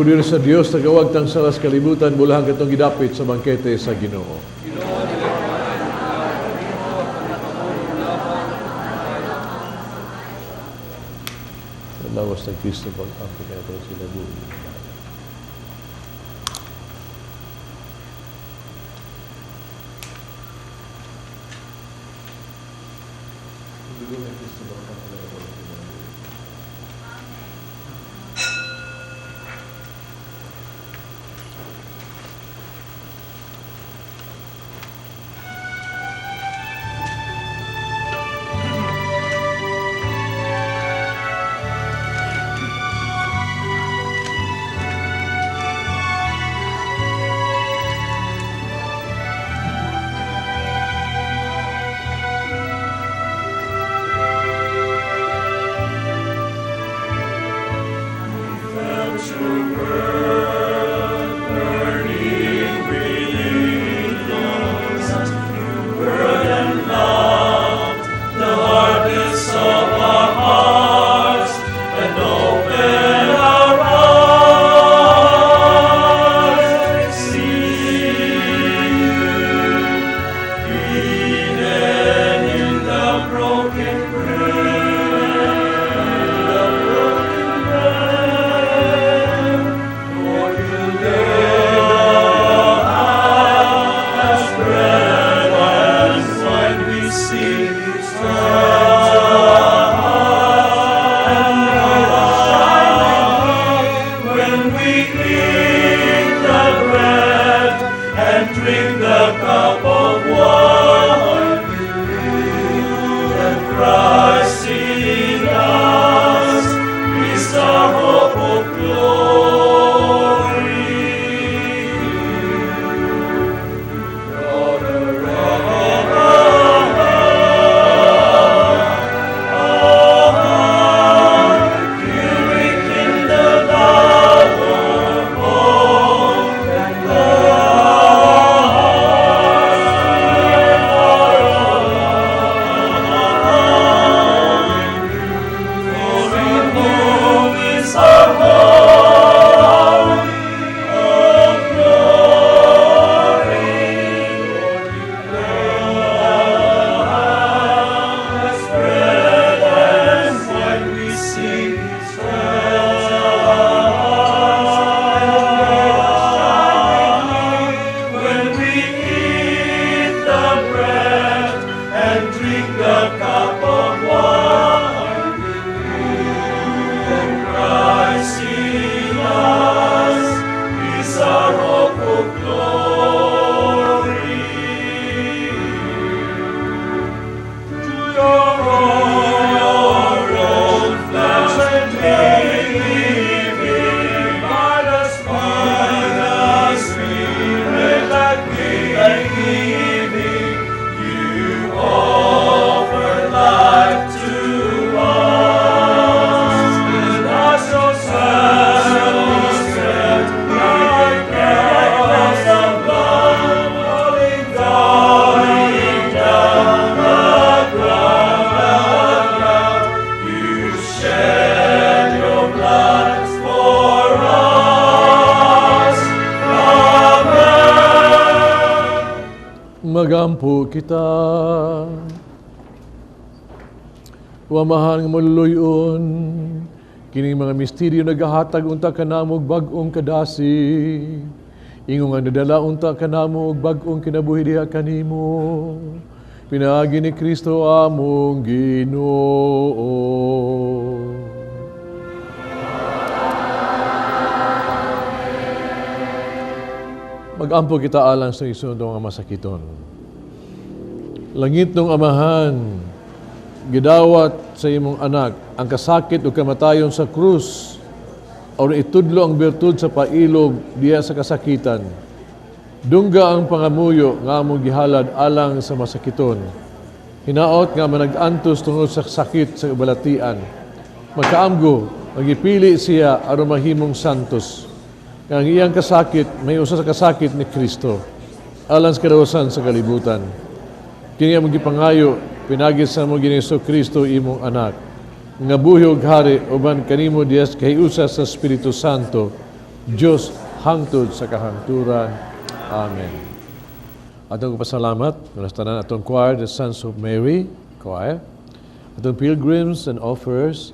Kordero sa Dios, nagawagtang sala sa kalibutan, bulahan katong gidapit sa bangkete sa Ginoo. Sa lawas ng Kristo, pag-ampi kaya ito sila buhay. Dugo ni Kristo, pag-ampi kaya ito sila buhay. Magampo kita. Wamahan nga maluluyon, kining mga misteryo nagahatag unta kanamo og bag-ong kadasig. Ingon nga nadala unta kanamo og bag-ong kinabuhi diha kanimo. Pinaagi ni Kristo among Ginoo. Magampo kita alang sa isunod nga masakiton. Langit ng Amahan, gidawat sa imong anak ang kasakit o kamatayon sa krus, aron itudlo ang bertud sa pailob diya sa kasakitan. Dungga ang pangamuyo nga among gihalad alang sa masakiton. Hinaot nga manag-antos tungod sa sakit sa balatian. Makaamgo, magipili siya aron mahimong santos. Nga ang iyang kasakit may usa sa kasakit ni Kristo alang sa kadawasan sa kalibutan. Kini among gipangayo pinagi sa among Ginoong Kristo imong anak, nga buhi og hari uban kanimo diha sa kahiusa sa Espiritu Santo, Dios hangtod sa kahangturan. Amen. Atong pasalamat sa tanan atong choir, the Sons of Mary Choir, atong pilgrims and offerers,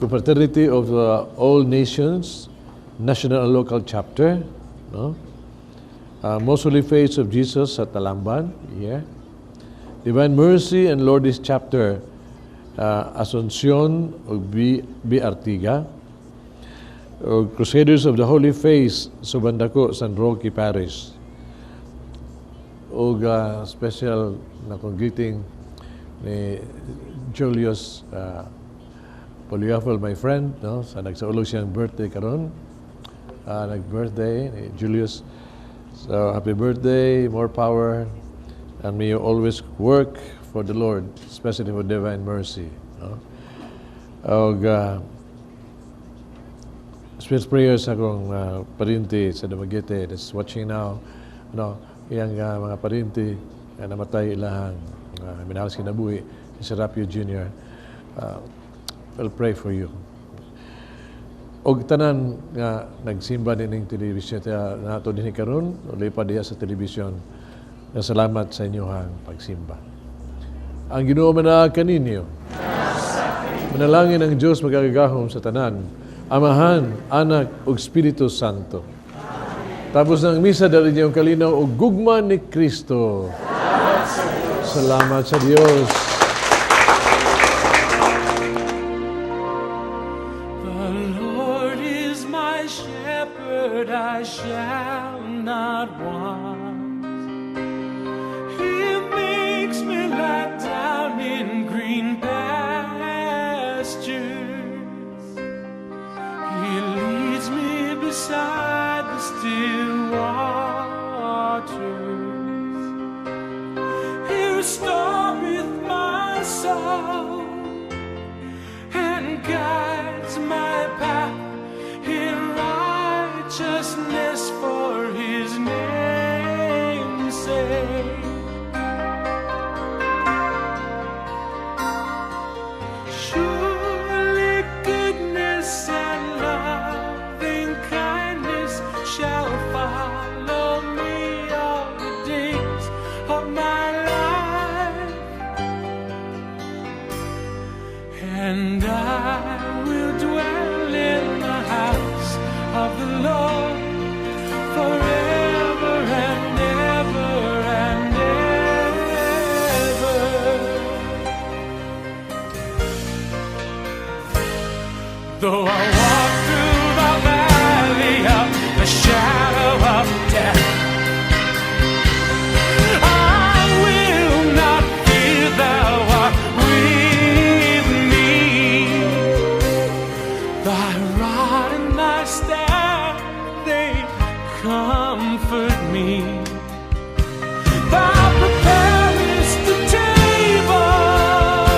Confraternity of the All Nations, National and Local Chapter, no? Most Holy Face of Jesus sa Talamban, yeah. Divine Mercy and Lourdes Chapter, Asuncion ug B. B. Artiga, ug Crusaders of the Holy Face, Subandako, San Roque Parish. Ug special na kong greeting ni Julius Poliafel, my friend, no? Sa nagsaulog siyang birthday karon. Nag-birthday ni Julius. So happy birthday, more power, and may you always work for the Lord, especially for divine mercy. No? Og special prayers sa akong parinti sa Dumaguete that's watching now. No, iyang mga parinti namatay ilahang minahal sa kinabuhi, si Serapio Jr. We'll pray for you. Og tanan nga nagsimba din ning television nato dinhi karon, lipa diha sa television. Na salamat sa inyohang pagsimba. Ang Ginoo manaa kaninyo. Manalangin ang Dios magagahom sa tanan, Amahan, Anak ug Espiritu Santo. Tapos ng misa, dali niyo ang kalinaw ug gugma ni Kristo. Salamat sa Dios. The Lord is my shepherd, I shall not want. He makes me lie down in green pastures. He leads me beside the still waters. He restoreth my soul and guides my path in righteousness for his name's sake. Surely goodness and loving kindness shall follow me all the days of my life, and I will dwell in the house of the Lord forever and ever and ever. Though I walk through the valley of the shadow of death, I will not fear, thou art with me. Thy rod and thy staff, they comfort me. Thou preparest the table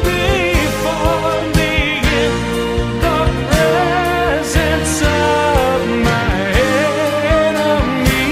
before me in the presence of my enemy.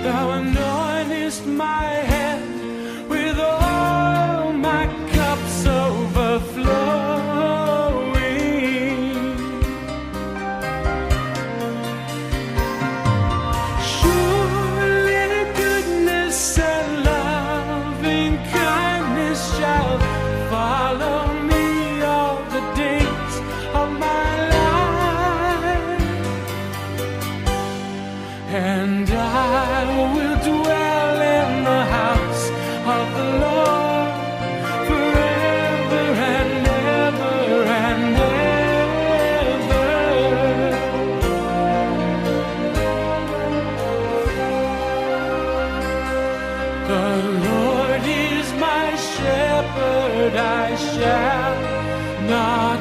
Thou anointest my head with oil, my cup's overflowing. Surely goodness and loving kindness shall follow me all the days of my life, and I will dwell in the house of the Lord forever and ever and ever. The Lord is my shepherd, I shall not